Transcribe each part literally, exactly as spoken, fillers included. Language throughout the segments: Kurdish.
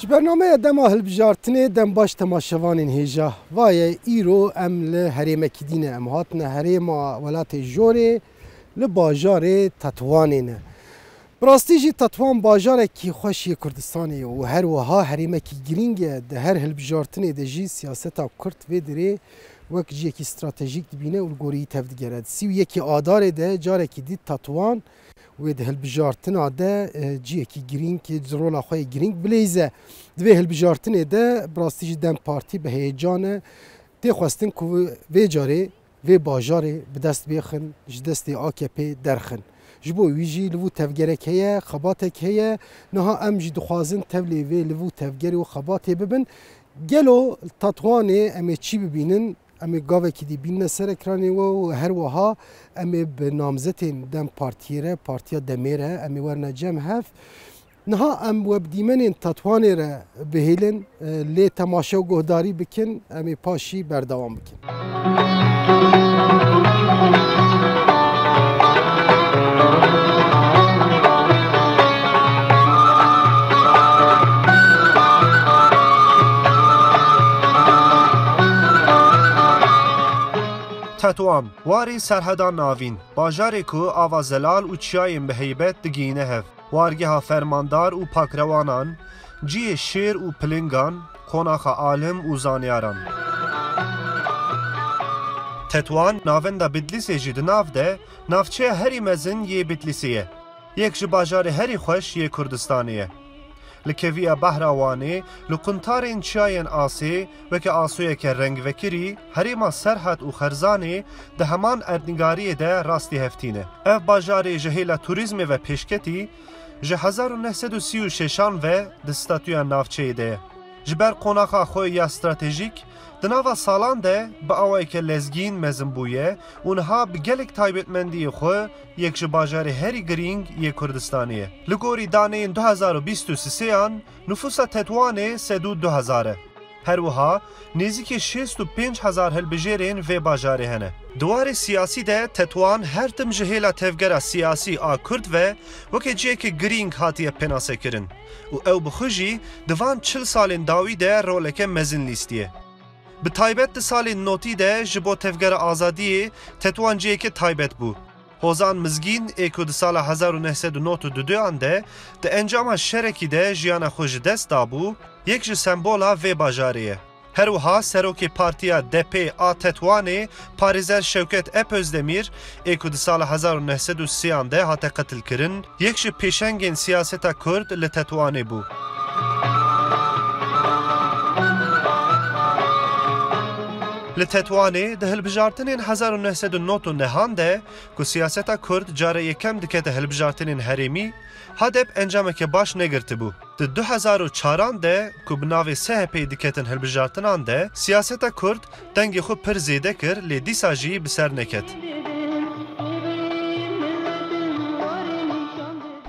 Ji bernameya dema hilbijartinê dem baş temaşevanên hêja. Vaye îro em li herêmekî dî ne. Em hatine herêma welatê jorê li bajarê Tetwanê ne. Bi rastî jî Tetwan bajarekî xweş yê Kurdistanê ye û her wiha herêmekî girîng e. Di her hilbijartinê de jî siyaseta Kurd vê dirê wek cihekî stratejîk dibîne û li gorî tevdigere. Di sî û yekê Adarê de carekî dî Tetwan wê di hilbijartina de, e, cihekî girîng, rola xwe yê girîng bileyze. Di vê hilbijartinê de bi rastî jî dem Partî bi heyecan e. Tê xwestin ku vê carê vê bajarê bi dest bêxin, ji destê A K P derxin. Ji bo wî jî li vû tevgerek heye, xebatek heye. Niha em jî dixwazin tevlê vê li vû tevgerê û xebatê bibin. Gelo Tetwanê em ê çi bibînin? Em ê gavekî dî bînine ser ekranê we û her wiha em ê bi namzetên dem Partiyê re, Partiya Demê re em ê werine cem hev. Niha em we bi dîmenên Tetwanê re bihêlin, e, lê temaşe û guhdarî bikin, em ê paşî berdewam bikin. Tetwan, warê Serheda Navîn, bajarê ku ava zelal û çiyayên bi heybet digihîne hev. Wargeha fermandar û pakrewanan, cihê şêr û pilingan, qonaxa alim û zanyaran. Tetwan, navenda Bitlîsê jî di nav de, navçeya herî mezin yê Bitlîsê ye. Yek ji bajarê herî xweş yê Kurdistanê ye. Li keviya Behra Wanê, li quntarên çiyayên asê, weke asoyeke rengvekirî, herêma Serhed û Xerzanê di heman erdnigariyê de rastî hev tîne. Ev bajarê ji hêla turîzmê ve pêşketî, ji hezar û neh sed û sî û şeşan ve di statûya navçeyê de ye. Ji ber qonaxa xwe ya stratejîk, di nava salan de bi awayeke lezgîn mezin bûye û niha bi gelek taybetmendiyê xwe yek ji bajarê herî girîng yê Kurdistanê ye. Li gorî daneyên du hezar û bîst û sêyan, nifûsa Tetwanê sed û du hezar e. Her wiha, nêzîkî şêst û pênc hezar hilbijêrên vê bajarê hene. Di warê siyasî de Tetwan her tim ji hêla tevgera siyasî a Kurd ve weke cihekî girîng hatiye pênasekirin û ew bi xwe jî di van çil salên dawî de roleke mezin lîstiye. Bi taybet di salên notî de ji bo tevgera azadiyê Tetwan cihekî taybet bû. Hozan Mizgîn ê ku di sala hezar û neh sed û nod û duduyan de di encama şerekî de jiyana xwe ji dest dabû, yek ji sembola vê bajarê ye. Her wiha serokê Partiya D P a Tetwanê, parêzer Şewket Epözdemîr, ê ku di sala hezar û neh sed û sêyan de hate qetilkirin, yek ji pêşengên siyaseta Kurd li Tetwanê bû. Li Tetwanê di hilbijartinên hezar û neh sed û nod û nehan de ku siyaseta Kurd cara yekem dikete hilbijartinên herêmî, HADEP encameke baş negirtibû. Di du hezar û çaran de ku bi navê S H P'ê diketin hilbijartinan de, siyaseta Kurd dengê xwe pir zêde kir, lê dîsa jî bi ser neket.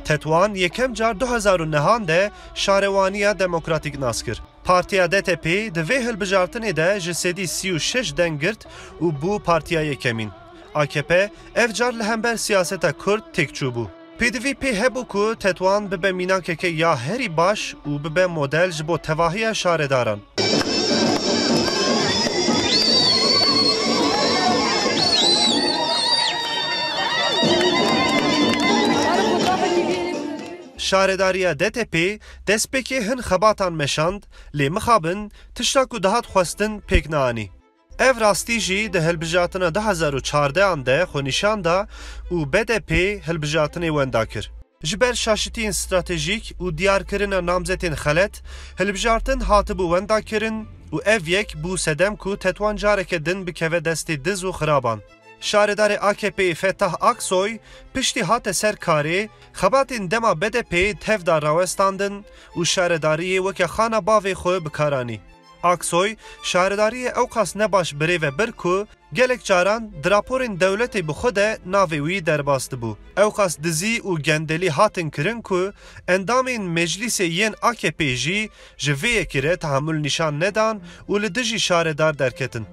Tetwan yekem car du hezar û nehan de şarewaniya demokratîk nas kir. Partiya D T P di vê hilbijartinê de ji sedî sî û şeş deng girt û bû partiya yekemîn. A K P ev car li hember siyaseta Kurd têkçû bû. Pêdivî pê hebû ku Tetwan bibe mînakeke ya herî baş û bibe model ji bo tevahiya şaredaran. Şaredariya D T P destpêkê hin xebatan meşand, lê mixabin tişta ku dihat xwestin pêk neanî. Ev rastî jî di hilbijartina du hezar û çardehan de xwe nîşan da û B D P hilbijartinê wenda kir. Ji ber şaşitiyên stratejîk û diyarkirina namzetên xelet, hilbijartin hatibû wendakirin û ev yek bû sedem ku Tetwan careke din bikeve destê diz û xiraban. Şaredarê A K P'ê Fetah Aksoy piştî hate ser karê, xebatên dema B D P'ê tev da rawestandin û şaredariyê weke xana bavê xwe bi kar anî. Aksoy, şaredariyê ewqas nebaş bi rê ve bir ku gelek caran di raporên dewletê bi xwe de navê wî derbas dibû. Ewqas dizî û gendelî hatin kirin ku endamên meclîsê yên A K P'ê jî ji vê yekê re tehamul nîşan nedan û li dijî şaredar derketin.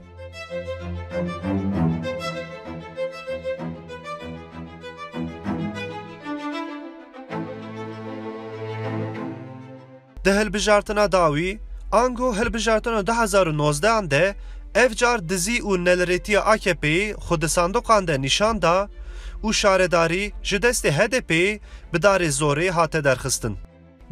Di hilbijartina dawî, ango hilbijartina du hezar û nozdehan de, ev car dizî û nelirêtiya A K P'yê xwe di sandoqan de nîşan da û şaredarî ji destê H D P'yê bi darê zorê hate derxistin.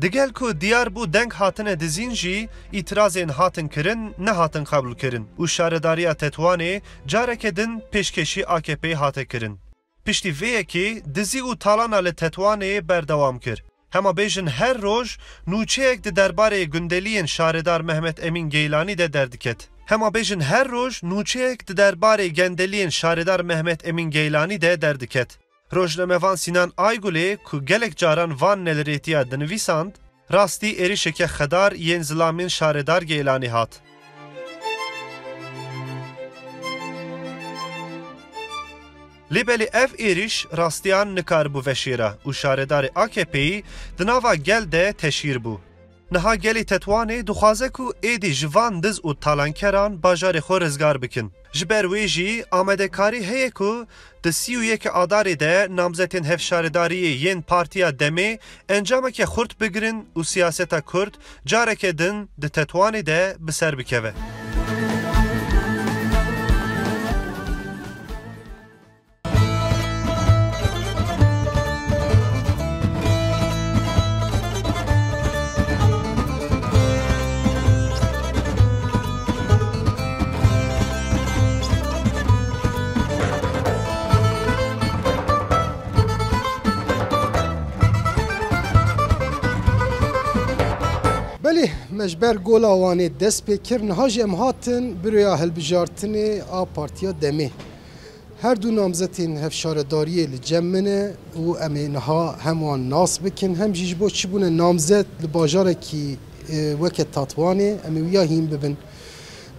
Digel ku diyar bû deng hatine dizîn jî, îtirazên hatin kirin nehatin qebûlkirin û şaredariya Tetwanê careke din pêşkêşî A K P'yê hate kirin. Piştî vê yekê dizî û talana li Tetwanê berdewam kir. Hema bêjin her roj nûçeyek di derbarê gundeliyên şaredar Mehmet Emîn Geylanî de derdiket. Hema bêjin her roj nûçeyek di derbarê gendeliyên şaredar Mehmet Emîn Geylanî de derdiket. Rojnamevan Sînan Aygulê ku gelek caran van nelirêtiya dinivîsand, rastî êrişeke xedar yên zilamên şaredar Geylanî hat. Lê belê ev êriş rastiyan nikaribû veşêra û şaredarê A K P'yî di nava gel de teşhîr bû. Niha gelê Tetwanê dixwaze ku êdî ji van diz û talankeran bajarê xwe rizgar bikin. Ji ber wê jî amadekarî heye ku di sî û yekê Adarê de namzetên hevşaredariyê yên Partiya Demê encameke xurt bigirin û siyaseta Kurd careke din di Tetwanê de bi ser bikeve. Belê, me ji ber Gola Wanê dest pê kir, niha jî em hatin bi rêya hilbijartinê a Partiya Demê. Her du namzetên hevşaredariyê li cem min e û em ê niha hem wan nas bikin, hem jî ji bo çi bûne namzet li bajarekî, e, weke Tatwanê, em ê wiya hîn bibin.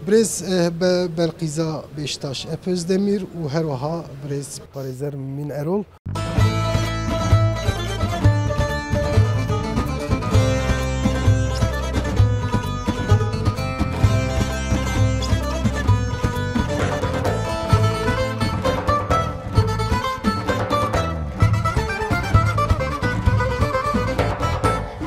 Birêz, e, Be-, Belqîza Beştaş Epozdemîr û her wiha birêz parêzer Mîn Erol.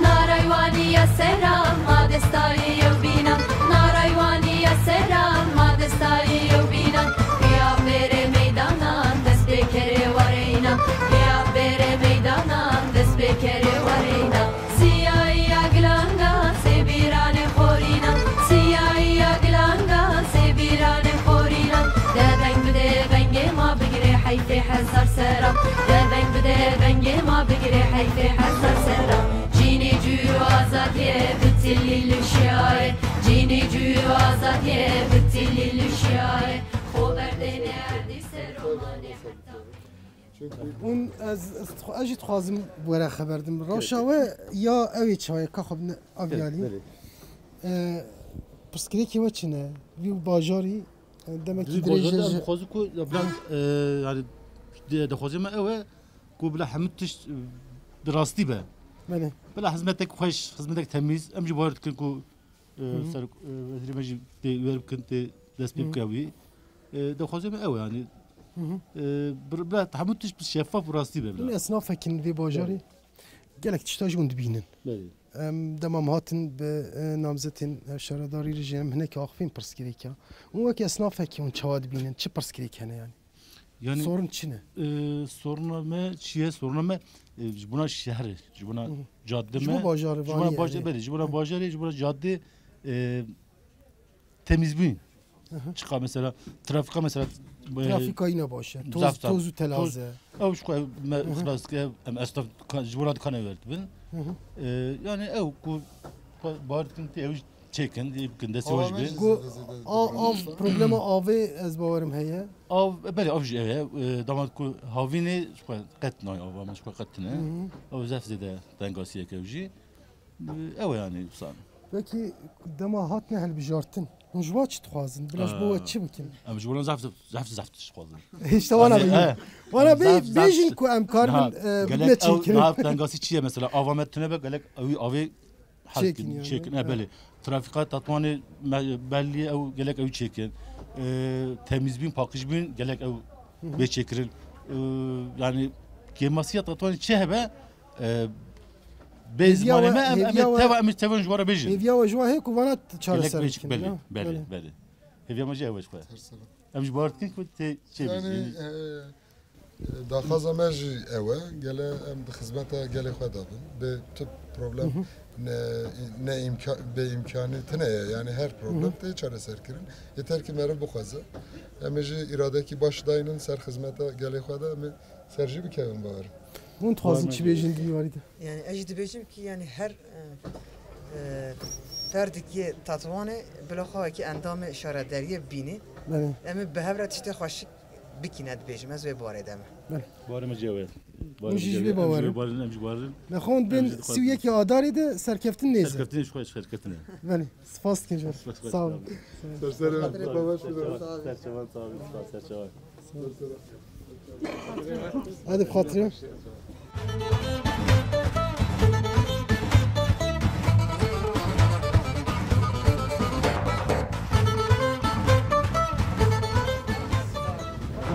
Naraywanî ya seran ma destarî yew bînan, naraywanî ya seran ma destarî yew bînan. Piya bêrê meydanan, dest pê kerê wareynan. Piya bêrê meydanan, dest pê kerê wareynan. Siyayiya gilangan, sê bîranê xorînan. Siyayiya gilangan, sê bîranê xorînan. De veng bide vengê ma bigire heyfê hezar seran. De veng bide vengê ma bigire heyfê hezar seran. Cînê cû azadiyê bi tilî lişiyaye. Cînê cû azadiyê bi tilî lişiyaye. Xo berdêne erdî seromanê heta. Hûn ez, ez, ez jî dixwazim were xeber dim. Rewşa we ya ew ê çaye ka xwe bine aviyalî. Belê. E, pirsgirêkê we çi ne? Vî bajarî, e, demekî Vî dirêj bajarda e em ji dixwazin ku ya biraz, e, yani, de-, dixwazê me ew e ku bila hemû tişt, e, bi rastî be. Belê. Bila hizmetek xweş, hizmetek temîz, em jî bawer dikin ku, e, Hı hı. ser, e, wezîrê me jî tê wer bikin, tê dest pê Hı hı. bike wî. E, dixwazê me ew e, yani. Hı hı. E, bir, bila hemû tişt bi şeffaf û rastî be bila. Hûn esnafekin vê bajarê. Belê. Gelek tişta ji hûn dibînin. Belê. Em dema em hatin bi, e, namzetên hevşaredarî re jî em hinek axifîn pirsgirêka. Hûn wek esnafekî hûn çawa dibînin? Çi pirsgirêk hene yani? Yani, Sorun çi ne? E, soruna me çi ye? Soruna me, e, ji bona şehre, ji bona Hı hı. cadde Ji bo me, bajarê ji bona vanî bajar-, yani. Belê, ji bona bajarê, ji bona cadde, e, temizbûn. Hı hı. Çiqa mesela, trafika mesela, e, Trafika yine baş e. Toz, zaf, zaf. Toz û telaze. Toz, ew ji xwe me Hı hı. xilas dike, em esnaf ka-, ji bona dikane werdibin. Hı hı. E, yani ew ku ba-, bar dikin tê ew çêkin, ê bikin, destê we ji bê. Go-, a-, av, problema avê ez bawerim heye. Av, belê, av jî heye. E, dema ku havînê ji xwe qet nayê, ava me ji xwe qet tune. Hı hı. Ew zef zêde tengasiyek ew jî. E, ew e yani, wisa. Peki, dema hatine hilbijartin, hûn ji we çi dixwazin? Bila ji bo we Ee, çi bikin? Em ji we zaf, zaf, zaf, zaf tişt dixwazin. Hişte wana Yani, bêjin. e, Wana em bê-, zaf, zaf bêjin tişt ku em karibin, Ha, e, gelek bidme ew çêkirin. Niha tengasî çi ye mesela? Ava me tune be, gelek ew avê Çêkin çêkin, yani, çêkin, e, evet. belê. Trafîka Tatwanê me-, belî ye, ew gelek ew çêkin. E, temîzbûn, paqijbûn, gelek ew Hı hı. bê çêkirin. E, yani kêmasiya Tatwanê çi hebe, e, Bê zimanê me, em, em ê teva, em ê teva ji we re bêjin. Hêviya we ji we heye ku vana çareser bikin, belê, belê, belê. Hêviya me jî ew e ji xwe. Em ji bar dikin ku tê çê bêjin. Yani, e, e, daxwaza me jî ew e, gele em di xizmeta gelê xwe de bin. Bê tu problem, ne, ne îmka-, bê îmkanî tine ye. Yani her problem tê çareserkirin. Yeter ki meriv bixwaze. Em ê jî îradekî baş daynin ser xizmeta gelê xwe de. Em ê ser jî bikevin, bawer im. Hûn dixwazin çi bêjin di vî warî de? Yani ez jî dibêjim ki yani her, e, e, ferdikê Tetwanê bila xwe wekî endamê şaredariyê bînî. Belê. Em ê bi hev re tiştê xweşik bikîne dibêjim, ez wê barê de me. Belê. Barê me jî ew e. Hûn jî ji vê bawer in? Em jî bawer in. Lê xwe hûn bên sî û yekê Adarê de serkeftin nêze. Serkeftin ji xwe serkeftin e. Belê. Spas dikin ji we. Spas, spas, sağ olun. Ser serê me. Ser çavan, sağ olun. Spas, ser çavan. Hadi bi xatirê.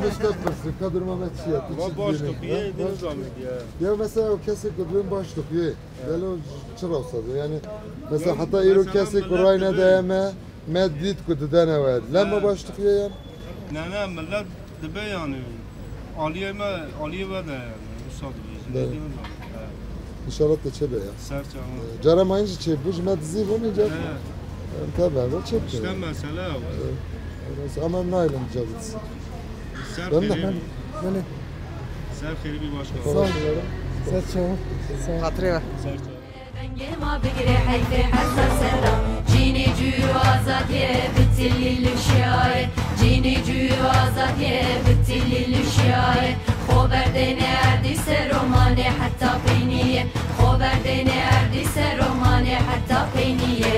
Min ji te pirsin, ka duruma me çi ye? Tu çi dibînî? Baş dikiye, deniz amediye. Ya mesela o kesê ku dibên baş dikiye. Gelo çi rewşa dibe? Yani mesela heta îro kesê ku ray nedaye me, me dît ku didene we. Lem me baş dikiye yan? Ne, ne, millet dibe yani. Aliyê me, aliyê we de yani. Wisa dibêjin. Belê. Ne diyeyim ben? He. İnşallah te çêbe ya. Ser çavan. Cara mayîn jî çêbû, ji me dizî bûn, înca. He. Tabii, evet, çêbû. İşte mesele o. Evet. Ama em nayêlin ca bitsin. Ser xêrê bî. Belê. Ser xêrê bî başkan. Sağ ol. Ser çavan. Sağ ol. Xatirê we. Ser çavan. Dengê ma bigire heyfê hesa sera. Cînê cû azadiyê bi tilî lişiyayê. Cînê cû azadiyê bi tilî lişiyayê. Xo berdêne erdî ser o manê heta peyniyê. Xo berdêne erdî ser o manê heta peyniyê.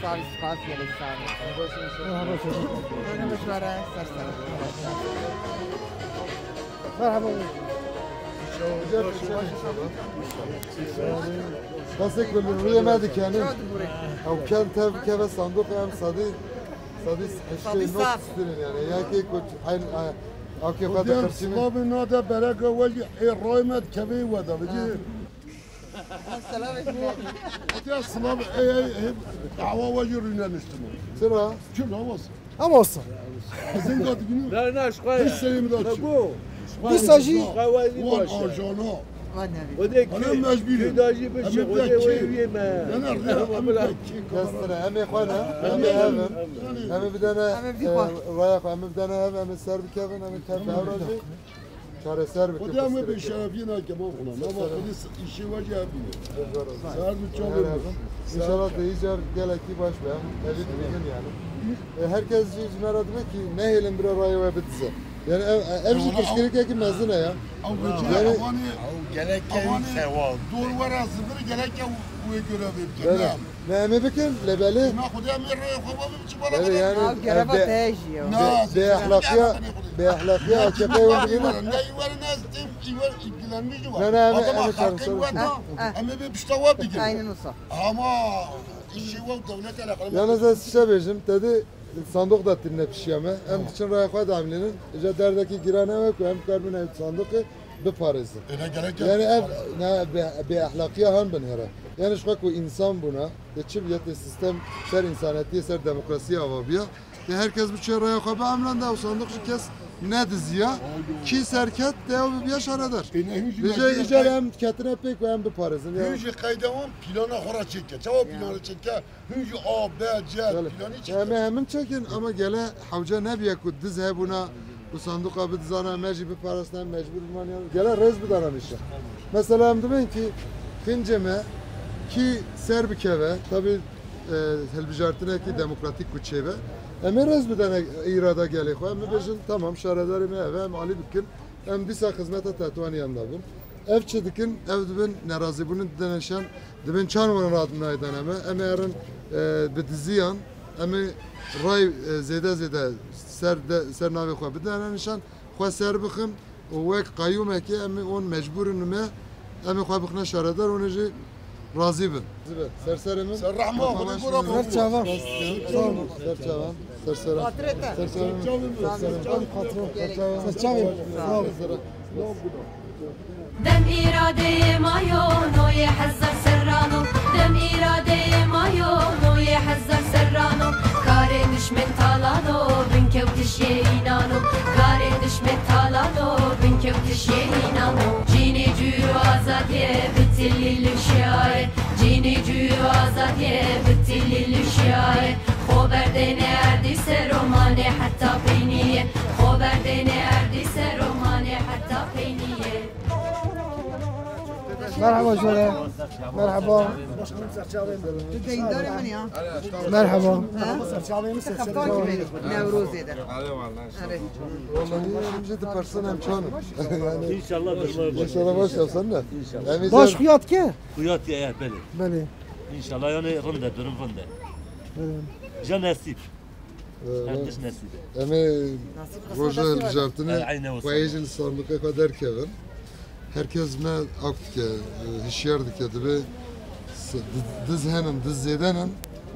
Sağ ol, spas, gelin sağ olun. Merhaba, hoş geldin. Merhaba, şöyle, sağ olun. Merhaba. Kesek li rûyê me dikene. Ew ken tev keve sanduq em sadî, sadî hiştê not stirîn yani. Yekê ku eyn, e, ew kê xwe dixirçînin. Silavê nade bereke welî ê rayê me dikeve wê de. Vecî. Silavê nade. Hadi ya silav, ey, ey, ey, dawa welî rûne niştine. Çira? Çi lawaz? Ama olsun. Zînga dibînim. Ne, ne, şuxa. Hiç şeyim de çi. Go. Dîsa jî. Wan ajana. Wan nevî. O de ki, mecbûrî. Ki dajî bişe, o de wê wê me. Ne, ne, rêya em de ki. Kestere, em ê xwe ne, em ê hev in. Em ê bidene, em ê vî xwe. E, raya xwe, em ê bidene hev, em ê ser bikevin, em ê tev hev rajî. Çareser bikin. Xwedê em wê bêşerefiyê nake, ma xwina. Nama Xwedê s-, îşê we jî ev bîne. Ser bi çavê me. İnşallah te îcar gelekî baş be. Em evî dibînin yani. E, herkes jî ji me re dibe ki nehêlin bira rayê we bidize. Yani ev, ev jî piştgirêkekî mezin e ya. Ew gelek ew sewa. Dor were zivir gelek ew wê görev bikin. Ne, em ê bikin, lê belê. Na Xwedê em ê rêyê xwe bavê biçi bala. Belê, yani, ev gereva te jî ye. Na, bê exlaqiya, bê exlaqiya A K P wan dibîne. Ne, îwer ne, ez têm, îwer ilgilenmiş de var. Ne, ne, em ê, em ê çareser bikin. Em ê bê pişta wa bigin. Aynen olsa. Ama işi wa dewlet alakalı. Yalnız ez tişte bêjim, te dî sanduq da tîne pişiya me. Em diçin raya xwe de emlînin. Îca derdekî giran ew e ku em karibin ev sanduqê biparêzin. Öyle gerek yok. Yani ev, ne, bê, bê exlaqiya han binêre. Yani ji xwe ku însan bûna, tê çi biya, tê sistem ser însanetiyê, ser demokrasiyê ava biya. Tê her kes biçûye raya xwe biemranda û sandiq jî kes nediziya. Kî serket, tê ew bibiya şaredar. Vêca îcar em ketine pêk û em biparêzin. Ya. Hûn jî qeyde wan plana xwe re çêke. Çawa plana çêke? Hûn jî A, B, C, Belê. Planî çêke. Em ê hemin çekin ama gele hewce nebiye ku diz hebûna û sanduqa bidizana, me jî biparastin, em mecbûr biman ya. Gele rêz bidana nîşan. Mesela em dibên ki xincê me, kî ser bikeve, tabi, e, hilbijartinekî demokratîk ku çêbe. Em ê rêz bidene îrada gelê xwe. Em bibêjin, tamam, şaredarê me ev e, em alî bikin. Em dîsa xizmeta Tetwaniyan de bin. Ev çi dikin? Ev dibin nerazîbûnin didene nîşan, dibin çan wan radin naydan em e. Em ê herin, e, bi diziyan, em ê ray, e, zêde zêde ser de, ser navê xwe bidene nîşan, xwe ser bixin û wek qayûmekê em ê on mecbûr in me, em ê xwe bixine şaredar, hûn ê jî razî bin. Ser serê min. Ser rehma, Xwedê gora. Ser çavan. Sağ olun. Ser çavan. Ser sera. Xatirê te. Ser sera. Ser sera. Ser çavê. Sağ ol. Dem îradeyê mayo, noyê hezar serrano. Dem îradeyê mayo, noyê hezar serrano. Karê dişmên talano, binkewtişê înano. Karê dişmên talano, binkewtişê înano. Cînê cû azadiyê, bitilî lişiyayê. Cînê cû azadiyê, bitilî lişiyayê. Xo berdêne erdî ser o manê heta peyniyê. Xo berdêne erdî ser o manê heta peyniyê. Merhaba Jole. Merhaba. Tu deyîndarê min ya. Merhaba. Ha? Xeftanî berî Newrozê de. Erê. Vallahi, em jî dipersin em çan in. Yani, İnşallah durma baş. İnşallah baş ya, sen de. İnşallah. Baş xuya dike? Xuya dike, e, belê. Belê. İnşallah yani rind e, durum rind e. Belê. Ja nesîb. Ee, Her tişt nesîb e. Em ê roja hilbijartinê xwe yê jî li sandiqê xwe derkevin. Her kes me ak dike, e, hişyar dike, dibe s-, di-, diz henin, diz zêde nin,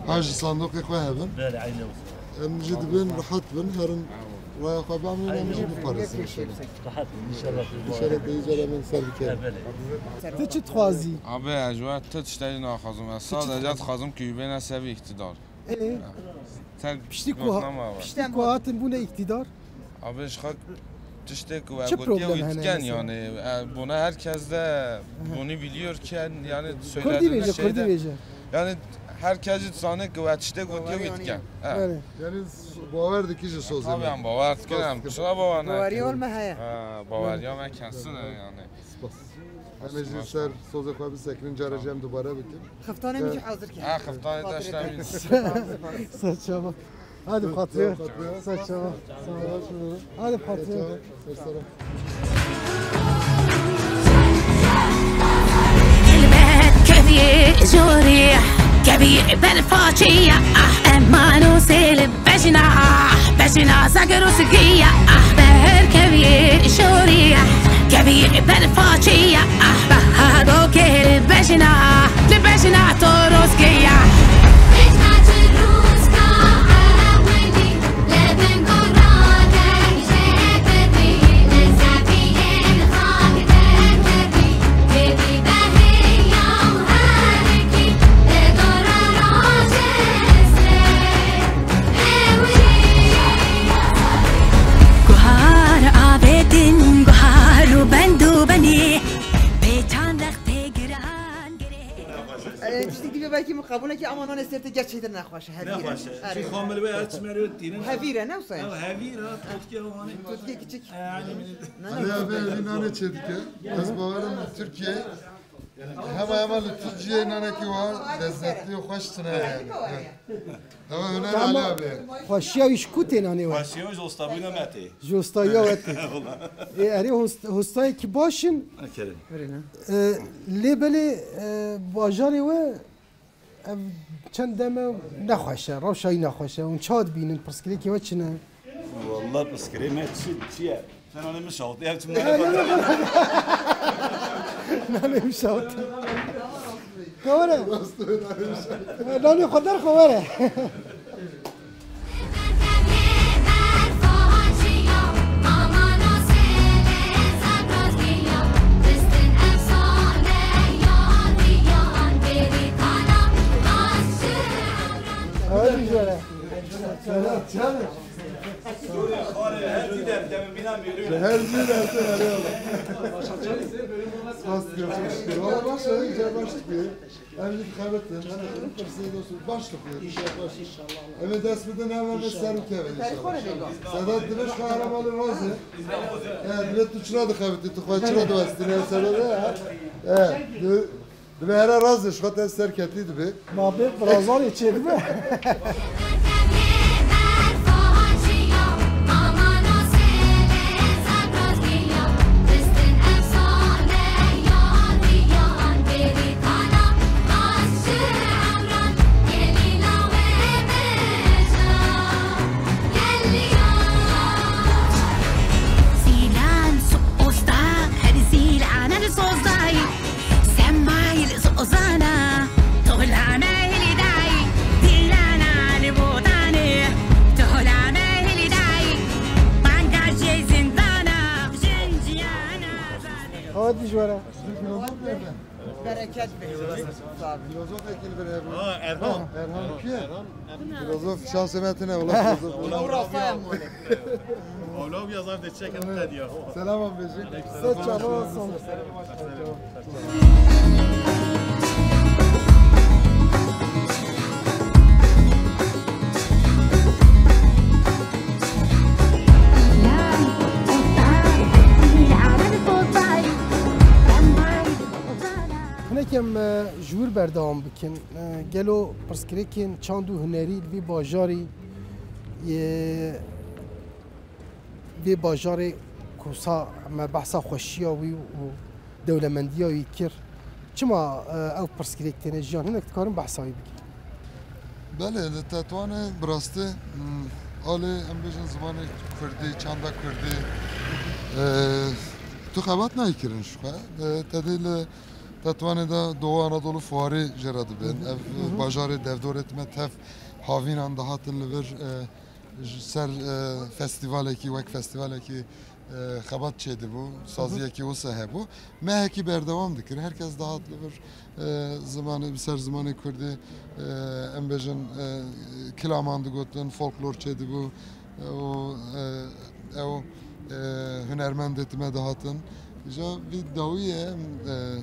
ha ji sandiqê xwe hebin. Belê, eyne olsun. Em jî dibin, rehet bin, herin raya xwe bamînin, em jî biparêzin inşallah. Rehet bin, inşallah. İnşallah bêyî cara min ser bike. He, belê. Tu çi dixwazî? Abi, ez ji we tu tiştekî naxwazim. Ez sadece dixwazim ku bêne ser vî îktidar. Ê? Piştî ku ha-, piştî ku hatin bûne îktidar? Abi, ji xwe tiştê ku we gotiye wî diken, yani, e, bûne her kes de bunu biliyor ki, yani, söylediğiniz şeyde, yani, her kes dizane ku we tiştê gotiye wî diken. Belê. Yani, bawer dikî ji sozê me. Tabii, em bawer dikin, em çira bawer nakin. Baweriya me heye. Ha, baweriya me kesin e, yani. Spas. Em ê jî ser sozê xwe bisekinin, cara jî em dubare bikin. Xeftanê min jî hazir kir. Ha, xeftanê te ştemî. Ser çava. Hadi xatirê. Ser çava. Hadi xatirê. Helbet keviyê jorî, keviyê berfaçiya, ah, eman û sêl bejna, bejna zagir û sigiya, ah, ber keviyê jorî, keviyê berfaçiya, ah, baha dokê li bejna, li bejna torozkiya. Bejna çirûska erewenî, li bin gorane jê berî, li zeviyê li xak derkevî, kevî beheya û herikî, li dora rojê sê. Guhar avêtin, guhar û bend û benî, pêçan lextê giran girê. E, tiştî dî be belkî min qebûl neke, ama nanê sêr te gerçekten nexweş e, hevîr e. Nexweş e. Erê. Çi xamil be, her çi merê tînin. Hevîr e, ne wisa ye? Ew hevîr e, totkê wan e. Totkê kiçik. E, yani, ne, ne. Alê abi, evî nanê çê dike. Ez bawerim Tirkiye. Hema hema li tu cihê nanekî wa lezzetlî û xweş tune yani. Hema huner Alê abi. Xweşiya wî ji ku tê nanê we? Xweşiya wî ji ostabûna me tê. Ji ostayiya we tê. Wala. Ê, erê host-, hostayekî baş in. Aferin. E, lê belê, e, bajarê we ev çend dem e nexweş e, rewşa wî nexweş e. Hûn çawa dibînin, pirsgirêkê we çi ne? Wala pirsgirê me çi, çi ye? Sen onu mi şawt? Ev çim ne? Nane mi şawt? Xewere. Nane xwe der xewere. Her cî derse her yol. Nasıl görüşmüş? Valla baş, iyice baş çıkıyor. Em jî dixebitin, em dixebitin, pirsê dostum, baş dixwî. Em ê dest bidin, em ê ser bikevin înşallah. Sedat, divê ji xwe heremalı razê. He, divê tu çira dixebitî, tu xwe çira diwestînî, em Sedat, he? He, divê, divê here razê, ji xwe te serketî dibe. Ma bê birazanê çêdibe. Hadi ji we re. Bereket be. Sağ ol. Filozofekî li vir hebû. Ha, Erhan. Erhan kî ye? Filozof şansê me tune, wala filozof. Wala Rafael Mole. Wala ya zaf de çek em qediya. Selam abicim. Selam. Selam. Hinek em, e, ji wir berdewam bikin. E, gelo pirsgirêkên çand û hunerî li vê bajarî, e, vê bajarê ku sa me behsa xweşiya wî û dewlemendiya wî kir, çima, e, ew pirsgirêk têne jiyan? Hinek dikarin behsa wî bikin? Belê, li Tetwanê bi rastî, mm, alê em bêjin zimanê kurdî, çanda kurdî, e, tu xebat nayê kirin ji xwe. E, te dê li Tetwanê de Doğu Anadolu Fuarê jê re dibin. Ev bajarê devdorê time tev havînan dihatin li vir, e, ji ser, e, festîvalekî, wek festîvalekî, e, xebat çêdibû, saziyekî wisa hebû. Mehekî berdewam dikir. Her kes dihat li vir, e, zimanê, bi ser zimanê kurdî, e, em bêjin, e, kilaman digotin, folklor çêdibû, e, û, e, ew, e, hunermendê time dihatin. Îja vî dawiyê, e,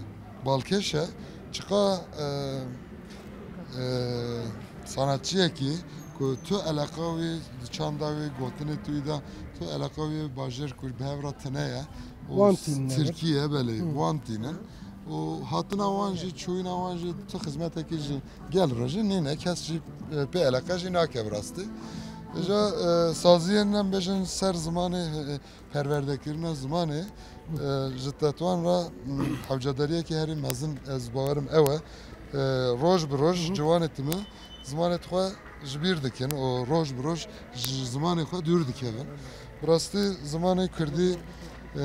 balkêş e. Çiqa, e, e, sanatçiyekî ku tu eleqa wî di çanda wî, gotinê tu wî de, tu eleqa wî bajêr ku bi hev re tune ye û Wan tînin, evet. Tirkî ye, belê, Hı. wan tînin. Û hatina wan jî, çûyîna wan jî tu xizmetekî ji gel re jî nîne, kes jî, e, pê eleqe jî nake bi rastî. Îja, e, saziyên em bêjin ser zimanê, e, perwerdekirina zimanê, e, ji Tetwan re, m, hewcedariyekî herî mezin ez bawerim ew e. E, roj bi roj Hı hı. ciwanê timi zimanê xwe ji bîr dikin û roj bi roj ji zimanê xwe dûr dikevin. Bi rastî zimanê kurdî, e,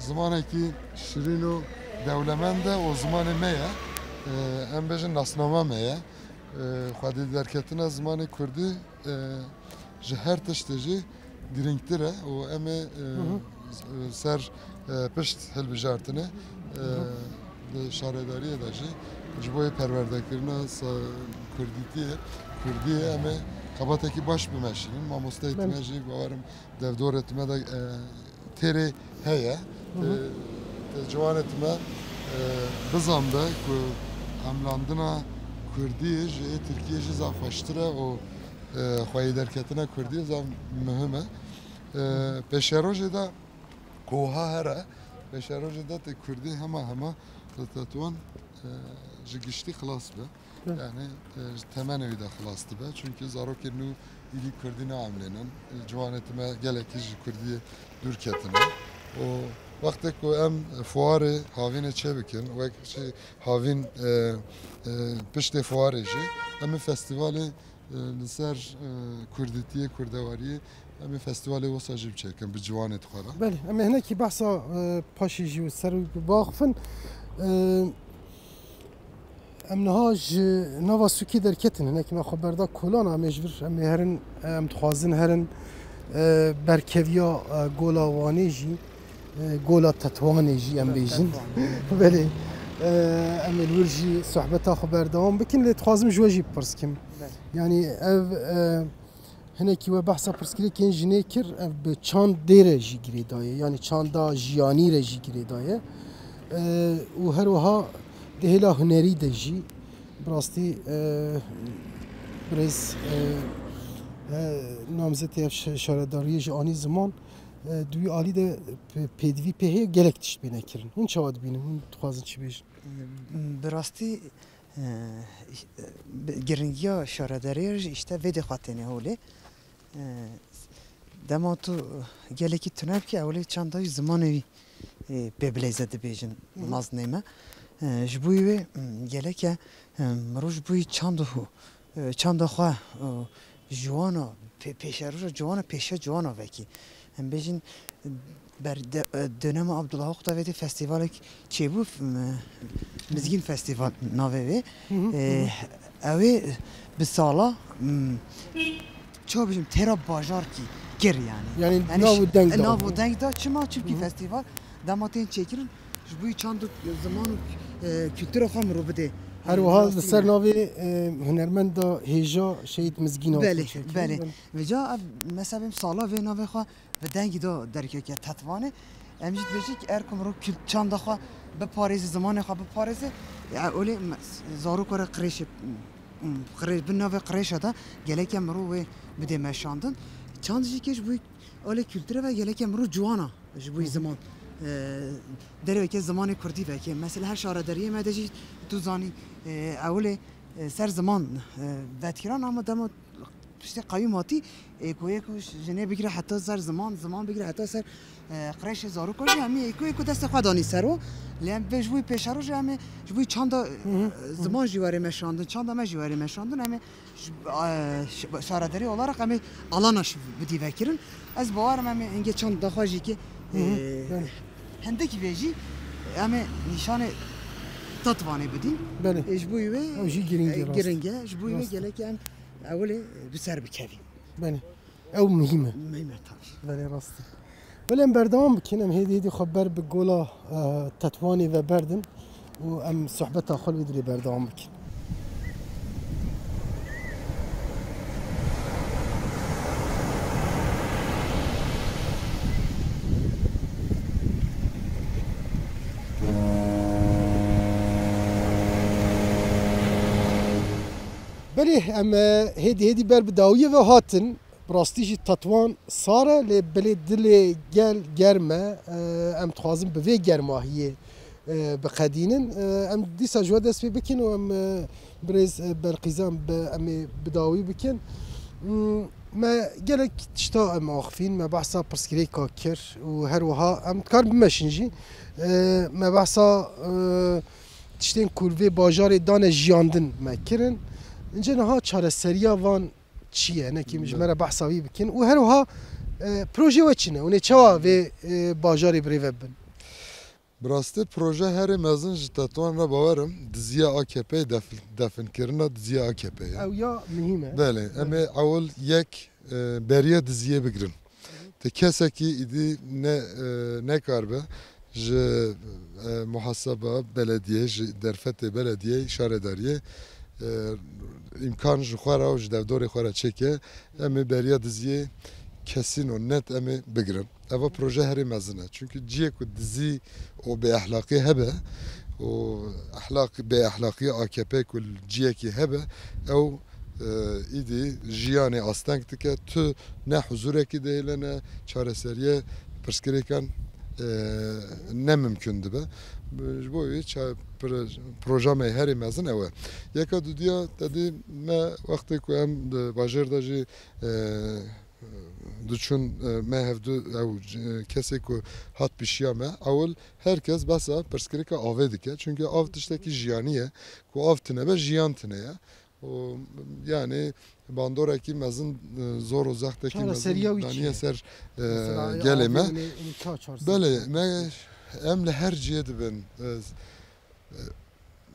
zimanekî şirîn û dewlemend e û zimanê me ye. E, em bêjin nasnama me ye. E, xwedî derketina zimanê kurdî, e, ji her tiştê jî girîngtir e û em ê, e, Hı hı. ser, e, pişt hilbijartinê, e, Hı hı. di şaredariyê de jî ji bo yê perwerdekirina sa-, kurdîtiyê, kurdiyê em ê xebatekî baş bimeşînin. Mamosteyê Belê. tine jî bawerim devdorê tine de, e, têrê heye. Hı hı. E, te ciwanê tine, e, bizan be ku emlandina kurdiyê ji ê tirkiyê jî zaf xweştir e û, e, xweyî derketina kurdiyê zaf muhim e. E, pêşerojê de ku wiha here, pêşerojê de tê kurdî hema hema li Tetwan, e, ji giştî xilas be. Hı. Yani, e, ji temenê wî de xilas dibe. Çünkü zarokên nû îdî kurdî naemlênin. E, ciwanê tine gelekî ji kurdiyê dûr ketine. Û wextê ku em fuarê havînê çêbikin, wek jî havîn, e, e, piştê fuarê jî, em ê festîvalê, e, li ser, e, kurdîtiyê, kurdewariyê, em ê festîvalê wisa jî biçêkin bi ciwanê xwe re. Belê, em ê hinekî behsa, e, paşê jî ser wî biaxifin. E, Em niha ji nava sûkê derketin, hinekî me xwe berda kolana, em ê ji vir, em ê herin, em dixwazin herin, e, berkeviya, e, Gola Wanê jî, e, Gola Tetwanê jî em bêjin. Belê. E, em ê li wir jî sohbeta xwe berdewam bikin, lê dixwazim ji we jî bipirs kim. Belê. Yanî ev, e, Hinekî we behsa pirsgirêkên jinê kir, ev bi çandê re jî girêdayê, yanî çanda jiyanî re jî girêdayê. E, û her wiha di hêla hunerî de jî bi rastî, e, birêz, e, e, namzetê ev şe-, şaredariyê jî anî ziman, e, di wî alî de p-, pêdivî pê heye, gelek tişt bêne kirin. Hûn çawa dibînin? Hûn dixwazin çi bêjin? Bi rastî, e, bi-, giringiya şaredariyê jî îşte vê dê xwe têne holê. E, dema tu gelekî tune bikî, ewlê çanda jî zimanê wî, e, pê bileyze dibêjin, Hı hı. mezinê me. E, ji bo wê, m, geleke, e, mirov ji bo wî çand û, e, çanda xwe, e, ji wana pê-, pêşeroja ciwana, pêşe ciwana vekî. Em bêjin, ber de, e, dönema Abdullah Haq de vê dê festîvalek çêbû, m, Mizgîn Festîval navê wê. Hı hı, E, hı hı. Ew ê bi sala, m, çawa bijim, têra bajarkî kir yani. Yani Yani nav û ş-, deng da. nav û deng da. Çima? Çünkü Hı hı. festîval dema tên çêkirin, ji bo çand û ziman û, e, kultura xwe mirov bidê. Her E, wiha rastî li ser ne. navê, e, hunermenda hêja Şehîd Mizgîn hat Belê, çêkirin. belê. Belê. Vêca ev, mesela bim sala vê navê xwe bi dengî da derkeke Tetvanê. Em jî dibêjin ki er ku mirov kul-, çanda xwe biparêze, zimanê xwe biparêze, ya olê me-, zarok were qirêşê, qirê-, bin navê qirêşa de geleke mirov wê bidê meşandin. Çand jî ke ji bo olê kulture ve geleke mirov ciwana ji bo Hı hı. ziman, e, derveke zimanê kurdî veke. Mesela her şaredariyê me de jî tu zanî, e, ewilê, e, ser ziman, e, vetkiran ama dema Piştî qeyûm hatî, ê, ku yê ku jinê bigire heta ser ziman, ziman bigire heta ser, e, qirêşê zarokan jî hemî ê ku yê ku destê xwe danî ser o. Lê em vê ji bo pêşerojê em ê ji bo çanda, Hı hı. e, ziman jî were meşandin, çanda me jî were meşandin, em ê ji, e, ş-, şaredarî olarak em ê alana şi bidî vekirin. Ez bawer im em ê hingê çanda xwe jî ki, Hı hı. e, Belê. hindikî vê jî em ê nîşanê Tetvanê bidîn. Belê. E, ji bo wê, Ew jî giring e, e, rast. giring e. Ji bo wê Rast. gelek em Ewilê bi ser bikevî. Belê. Ew muhîm e. Muhîm e tabii. Belê, rast e. Belê, em berdewam bikin, em hêdî hêdî xwe ber bi gola, e, Tetwanê ve berdin û em sohbeta xwe li wê dirê berdewam bikin. Belê, em, e, hêdî hêdî ber bi dawiyê ve hatin. Bi rastî jî Tetwan sar e, lê belê dilê gel germ e. E, em dixwazin bi vê germahiyê, e, biqedînin. E, em dîsa ji we dest pê bikin û em, e, birêz, e, Belqîzan bi, em ê bi dawî bikin. Hmm, me gelek tişta em axifîn, me behsa pirsgirêka kir û her wiha em dikarin bimeşin jî. E, me behsa, e, tiştên ku li vê bajarê dane jiyandin me kirin. Înce niha çareseriya van çi ye? Hinekî ji me re behsa wî bikin. Û her wiha, e, projê we çi ne? Hûn ê çawa vê, e, bajarê bi rê ve bibin? Bi rastî proje herê mezin ji Tetwan re bawer im, diziya A K P'yê, def-, definkirina diziya A K P'yê ye. Ew ya muhîm e. Belê, em ê ewil yek, e, beriya diziyê bigirin. Te kesekî îdî ne, e, nekaribe ji, e, muhaseba belediyê, ji derfetê belediyê, şaredariyê, e, îmkan ji xwe re û ji derdorê xwe re çêke, em ê beriya diziyê kesîn û net em ê bigirin. Eva proje herê mezin e. Çunkî ciyê ku dizî û bêehlaqî hebe û ehlaq, bêehlaqiya A K P ku li ciyekî hebe, ew, e, îdî jiyanê asteng dike. Tu ne huzûrekî dihêle ne çareseriyê pirsgirêkan, e, ne mimkun dibe. Ji bo wî ça-, pro-, proja me herê mezin ew e. Yeka dudiya te dî me wextê ku em di bajêr de jî, e, diçûn, e, me hevdu ew c-, kesê ku hat pişiya me, ewil her kes behsa pirsgirêka avê dike. Çunke av tiştekî jiyanî ye. Ku av tune be, jiyan tune ye. Û, yani, bandorekî mezin, e, zor û zextekî mezin Çareseriya wî çi daniye ye? ser, e, Mesela, gelê avê me. Hûn ê, hûn ê ça çareser Belê, bikin? me, em li her cihê dibin. E, e,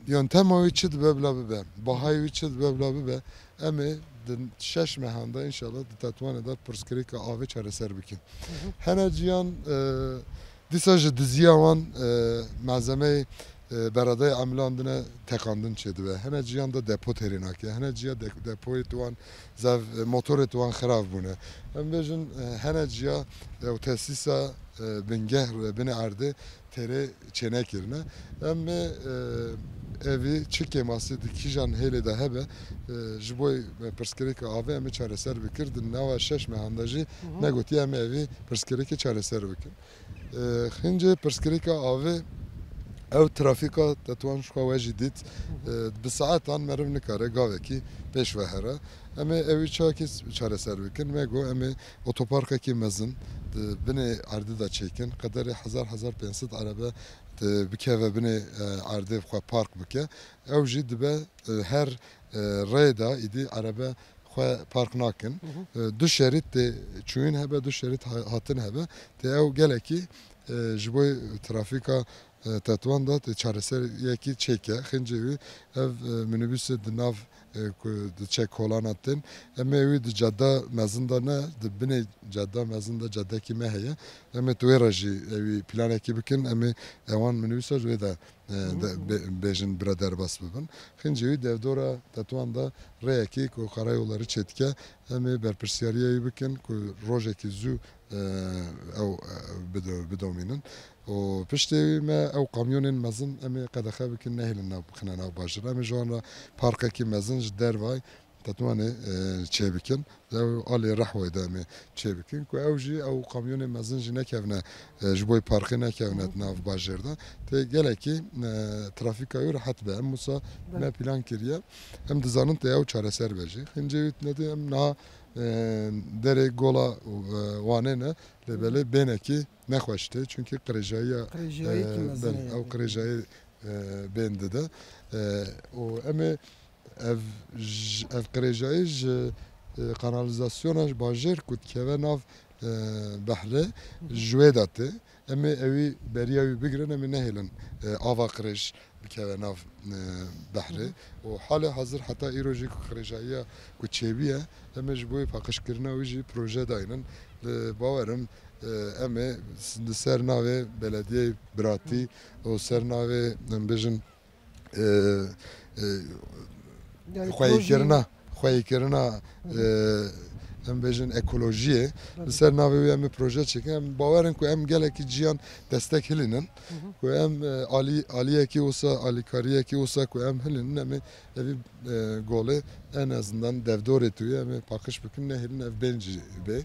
Yöntema wî çi dibe bila bibe, bahayê wî çi dibe bila bibe, em ê di şeş mehan de înşallah di Tetwanê de pirsgirêka avê çareser bikin. Hı hı. Hene ciyan, e, dîsa ji diziya wan, e, malzemeyê e, beradeyê emilan dine teqandin çêdibe. Hene ciyan de depo têrê nake. Hene ciya de-, depoyê tu wan zev, e, motorê tu wan xirab bûne. Em bêjin, e, hene ciya ew tesîsa, e, bingeh re binê erdê têrê çênekirine. Em ê, e, evî çi kêmasî di kîjan hêlê de hebe, e, ji bo pirsgirêka avê em ê çareser bikir. Di nava şeş mehan de jî Hı hı. me gotiye em ê evî pirsgirêkê çareser bikin. E, Xincê pirsgirêka avê ew trafîka te tuan ji xwe we jî dît. Hı hı. E, bi saetan meriv nikare gavekî pêş ve here. Em ê ewî çarekî çareser bikin. Me got em ê otoparkekî mezin di binê erdê de çêkin. Qederê hezar, hezar pênc sed erebe di bikeve binê, e, erdê xwe park bike. Ew jî dibe, e, her, e, rê de îdî erebe xwe park nakin. Hı hı. E, du şerît tê çûyîn hebe, du şerît ha-, hatin hebe. Tê ew gelekî, e, ji bo trafîka, e, Tetwan de tê çareseriyekî çêke. Xincê wî ev, e, minibûsê di nav, e, ku diçe kolana tên. Em ê wî di ceda mezin de ne, di binê ceda mezin de cedekî me heye. Em ê tu wê re jî ewî planekî bikin. Em ê ewan minibûsa ji wê de e, Hı hı. de, bê-, bêjin bira derbas bibin. Xincê wî devdora Tetwan de rêyekê ku Karayolları çêdike, em ê berpirsiyariya wî bikin ku rojekî zû, e, ew, e, bido-, bidomînin. Û piştê wî me ew kamyonên mezin em ê qedexe bikin, nehêlin nav, bixine nav bajir. Em ê ji wan re parkekî mezin ji dervay Tetwanê, e, çêbikin. Ew alê Rehwayê de em ê çêbikin ku ew jî ew kamyonê mezin jî nekevne, e, ji bo parkê nekevne Hı. di nav bajêr de. Tê gelekî, e, trafîka wî rehet be. Em wisa Belê. me plan kiriye. Em dizanin tê ew çareser be jî. Xincê wî ne tê em niha, e, derê gola, e, Wanê ne. Lê Hı. belê bênekî nexweş tê. Çünkü qirêjayiya, Qirêjayiyekî e, mezin belê, heye. ew qirêjayî, e, bên dide. E, û em ê Ev j-, ev qirêjayî ji, e, kanalîzasyona ji bajêr ku dikeve nav, e, behrê, Hı hı. ji wê de tê. Em ê ewî beriya wî bigirin, em ê nehêlin, e, ava qirêj bikeve nav, e, behrê. Hı hı. Û halê hazir heta îro jî ku qirêjayiya ku çêbûye, em ê ji bo paqijkirina wî jî proje daynin. Li bawerim, e, em ê s-, li ser navê belediyeyê biratî Hı. û ser navê, em bêjin, e, e, Yani xweyîkirina, proje- xweyîkirina, Hı hı. e, em bêjin ekolojiyê, Tabii. li ser navê wê em ê proje çêkin. Em bawer in ku em gelekî ciyan destek hilînin. Hı hı. Ku em, e, alî-, aliyekî wisa, alîkariyekî wisa ku em hilînin, em ê evî, e, golê en azından devdorê tu yê em ê paqij bikin, nehêlin ev bên jî bê.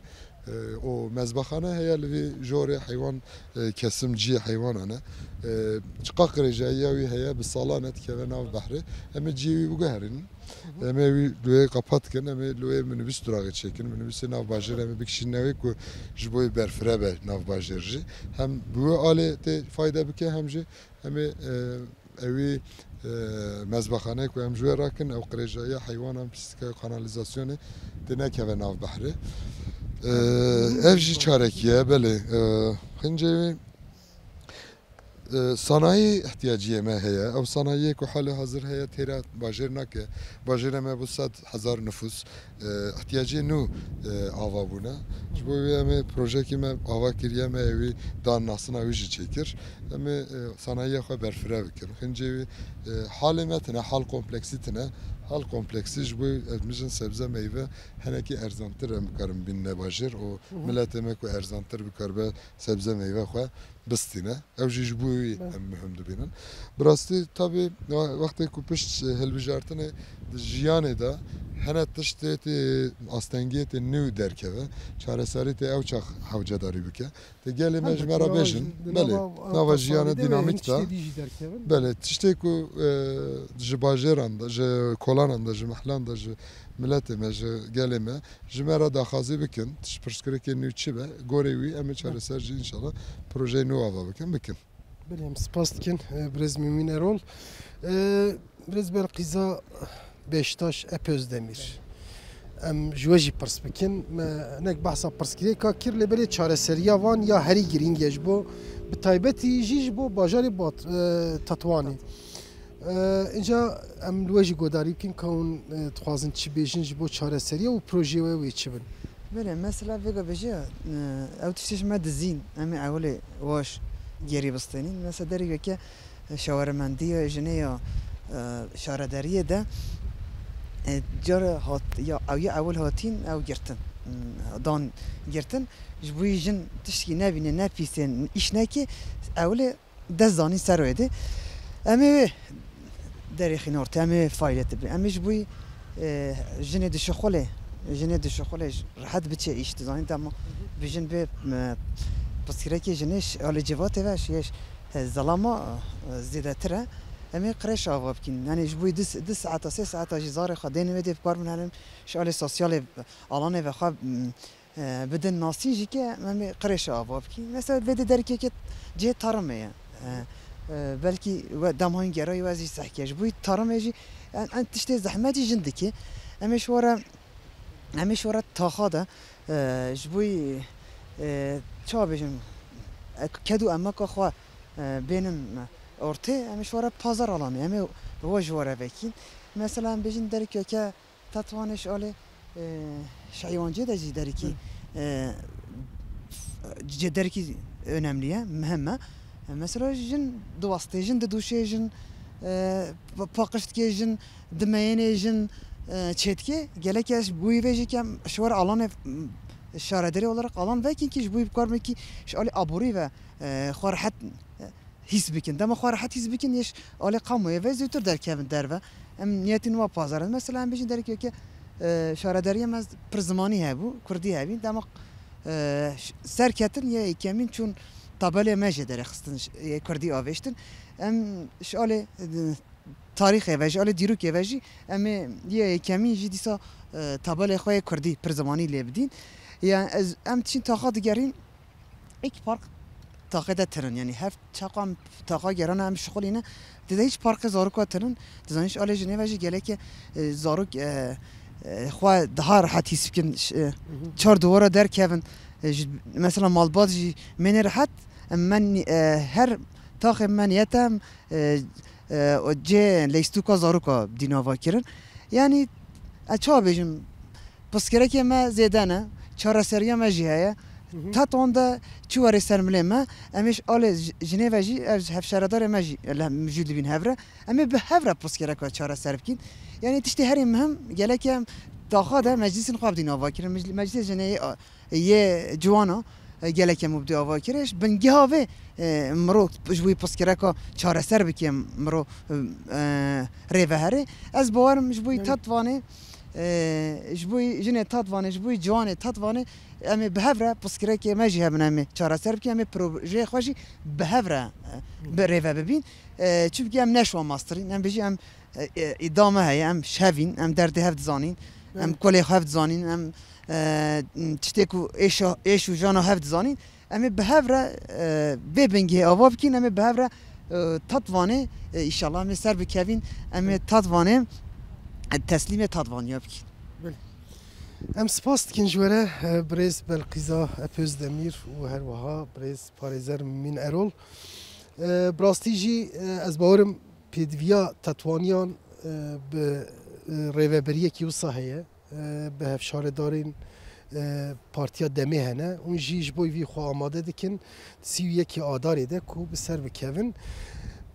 E, û mezbexane heye li vî jorê heywan, e, kesim cihê heywanan e. E, çiqa qirêjayiya wî heye, bi salan e dikeve nav behrê. Em ê cihê wî biguherînin. Hı hı. Em ê wî li wê qepat kin, em ê li wê minibûs duraxê çêkin. Minibûsê nav bajêr em ê bikişîne wê ku ji bo wê berfireh be nav bajêr jî. Hem bi wê alê tê fayde bike hem jî em ê, e, Ewî, e, mezbexane ku em ji wê rakin, ew qirêjayiya heywanan, pîstika kanalîzasyonê tê nekeve nav behrê. E, ev jî çarekî ye, belê. E, xincê wî, e, sanayî ihtiyaciyê me heye. Ew sanayiyê ku halê hazir heye têra bajêr nake. Bajêrê me bû sed hezar nifûs. E, ihtiyacê nû, e, ava bûne. Ji bo wê em ê projekê me ava kiriye, me ewî dan nasina wî jî çêkir. Em ê, e, sanayiya xwe berfireh bikin. Xincê wî, e, halê me tine, hal kompleksî tine. Hal kompleksî ji bo ez mijin sebze meyve henekî erzantir em bikarin bînine bajêr û Hı hı. miletê me ku erzantir bikaribe sebze meyve xwe bistîne. Ew jî ji bo wî Be. em muhim dibînin. Bi rastî, tabî, wextê ku pişt hilbijartinê di jiyanê de hene tiştê tê astengiyê tê nû derkeve, çareserî tê ew çax hewcedarî bike. Tê gelê me ji Elbet, me re nava bêjin, ji-, di belê, nava, nava ew jiyana tasarî de me dînamîk hîn de. Tiştê dî jî derkevin. Belê, tiştê ku, e, ji bajêran de, ji kolanan de, ji mehlan de, ji miletê me, ji gelê me, ji me re daxwazî bikin, tişt pirsgirêkê nû çi be, gorê wî em ê çareser jî înşallah projeyê nû ava bikin, bikin. Belê, em spas dikin, e, birêz Mîmîn Erol. E, birêz Belqîza Beştaş Epözdemir. Em ji we jî pirs bikin. Me hinek behsa pirsgirêka kir, lê belê çareseriya van ya herî girîng e ji bo, bi taybetî jî ji bo bajarê Bat-, e, Tetwanê. E, înca em li we jî godarî bikin, ka hûn, e, dixwazin çi bêjin ji bo çareseriya û projeyê we wê çi bin? Belê, mesela vêga bêje, e, ew tiştê ji me dizîn, em ê ewilê waş gerî bistênîn. Mesela derê weke Şawermendiya jinê ya, e, şaredariyê de, e, cara hat, ya, ew ya ewil hatîn, ew girtin, dan girtin. Ji bo jin tiştkî nebîne, nepîsên, îş nekê, ewilê dest zanîn ser wê de. Em ê wê derêxîn ortê, em ê wê faylet bibin. Em ê ji bo, e, jinê dişixulê, jinê dişixulê ji, rehet biçe îş, dizanîn dema bi jin bê, e, pirsgirêkê jinê ş-, alê civatê ve şiyê ş-, e, zelama, e, zêdetir e. Em ê qirêş ava bikîn. Yanî ji bo du, du saeta, sê saeta jî zarê xwe dênê wê dê bi kar bin herin, ji alê sosyalê, alanê ve xwe, m, e, bidin nasîn jî ke em ê qirêşa ava bikîn. Mesela vê de derkeke cihê tarimê ye. E, e, belkî we dema hîn gerayî we zî sehkê. Ji bo tarimê jî en, en tiştê zehmetî jin dike. Em ê ji we re, em ê ji we re taxa de, e, ji bo, e, çawa bêjim, e, ked û emeka xwe, e, bênin ortê, em ê ji we re pazar alanê. Em ê we ji we re vekîn. Mesela em bêjin derkeke Tetwanê ji alê, e, şehîwancê de jî derîkî, Hı. e, c-, derîkî önemli ye, mühim e. E, mesela jin diwestê, jin didûşê, jin, e, pa-, paqij dikê, jin dimeyênê, jin, e, çêdikê. Gelek ez ji bo wî vê jî kem ji we re alanê, m, şaredarî olarak alan vekî kî ji bo wî bi kar bikî ji alê aborî ve, e, xwe rehet, e, hîs bikin. Dema xwe rehet hîs bikin, yê ji alê kamuoyê ve zûtir derkevin derve. Em niyetîn wa pazar in. Mesela em bêjin derkeke, e, şaredariya me pir zimanî hebû, kurdî hebî. Dema, e, ş-, serketin yê yekemîn çûn tabelê me jê derêxistin, ş-, yê kurdî avêştin. Em ji alê, e, tarîxê ve jî, alê dîrokê ve jî em ê yê yekemîn jî dîsa, e, tabelê xwe yê kurdî pir zimanî lê bidîn. Yani ez, em diçin taxa digerîn, Êk park taxê de tirin, yanî hev çaqa em taxa gerana em şixulîne, dide hîç parkê zaroka tirin, dizanî ji alê jinê ve jî gelekê, e, zarok, e, e, xwe daha rehet hîs bikin, ş-, e, Hı hı. çar duvara derkevin, e, ji, mesela malbat jî mênê rehet, em men, e, her taxê me niyet e em, e, e, o cê leystuka zaroka dîna va kirin. Yanî, e, çawa bêjim, Pirsgirêkê me zêde ne, çareseriya me jî heye. Hı hı. Tetwan de çi werê ser milê me, em ê ji alê ji-, jinê ve jî, ev hevşaredarê me jî li mijûl dibîn hev re. Em ê bi hev re pirsgirêka çareser bikîn. Yanî tiştê herî muhim, gelek em taxa de meclîsên xwe bidîn ava kirin. Mecl-, meclîsê jinê yê, yê ciwana, e, gelek em bidî ava kirin. Ji bingeha vê, e, mirov ji wî pirsgirêka çareser bike mirov, e, rê vehere. Ez bawerim ji bo Yanî Tetwanê, e, ji bo jinê Tetwanê, ji bo ciwanê Tetwanê, em ê bi hev re pirsgirêkê me jî hebin, em ê çareser bikin, em ê projeyê xwe jî bi hev re, e, bi rêve bibîn. E, çimkî em ne şwa mastirîn, em bêjî em, e, e, îda me heye, em şevîn, em derdê hev dizanîn, em Evet. kolê xwe hev dizanîn, em, e, tiştê ku êşa, êş û jana hev dizanîn. Em ê bi hev re, e, vê bingehê ava bikîn, em ê bi hev re, e, Tatvanê, e, îşallah em ê ser bikevîn, em ê Tatvanê, e, teslîmê Tatvaniya bikîn. Belê. Em spas dikin ji we re, e, birêz Belqîza Epözdemîr û her wiha birêz parêzer Mîn Erol. E, bi rastî jî, e, ez bawerim pêdiviya Tatvaniyan, e, bi, e, rêveberiyekî wisa heye. e, bi hevşaredarên, e, Partiya Demê hene. Hûn jî ji bo vî xwe amade dikin, sî û yekê Adarê de ku bi ser bikevin.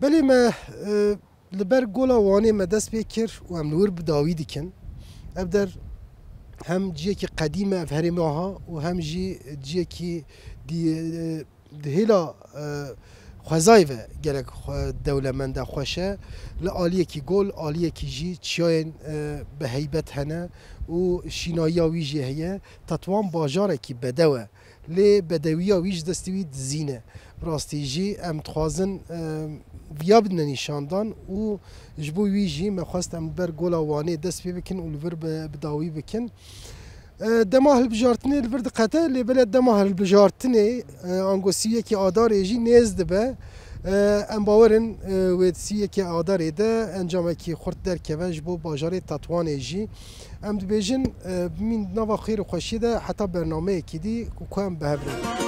Belê me, e, li ber Gola Wanê me dest pê kir û em li wir bi dawî dikin. Ev der hem ciyekî qedîm e, ev herêma ha û hem jî ciyekî dî-, e, di hêla, e, xwezayê ve gelek xwe-, dewlemend e, xweş e. Li aliyekî gol, aliyekî jî çiyayên, e, bi heybet hene û şînayiya wî jî heye. Tetwan bajarekî bedew e. Lê bedewiya wî ji destê wî dizîne. Bi rastî jî em dixwazin, e, viya bidine nîşandan û ji bo wî jî me xwest em li ber Gola Wanê dest pê bikin û li vir bi, bi dawî bikin. E, dema hilbijartinê li vir diqete, lê belê dema hilbijartinê, e, ango sî û yekê Adarê jî nêz dibe. E, em bawer in, e, wê di sî û yekê Adarê de encamekî xurt derkeve ji bo bajarê Tetwanê jî. Em dibêjin, e, bimîn di nava xêr û xweşiyê de heta bernameyekî dî ku, ku em bi hev re bin.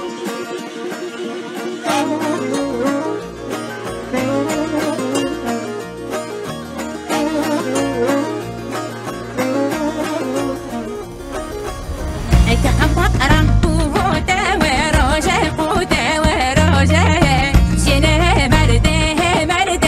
Eke em baqeran û vote we roje, qûte we roje. Jinê merdê, merdê.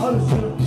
Konuşuyorum.